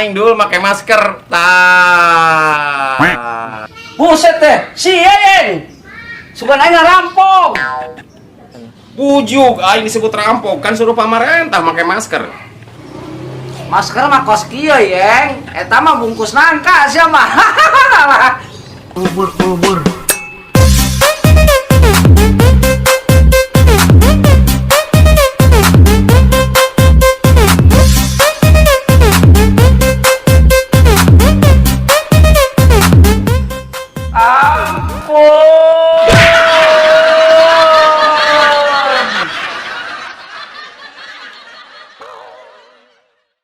aing dul make masker. Tah. Buset teh, si Yeng. Sugan aing ngarampok. Bujuk aing disebut rampok kan suruh pamarentah make masker. Masker mah kos kieu, Yeng. Eta mah bungkus nangka sia mah. Bubur bubur. Ampun.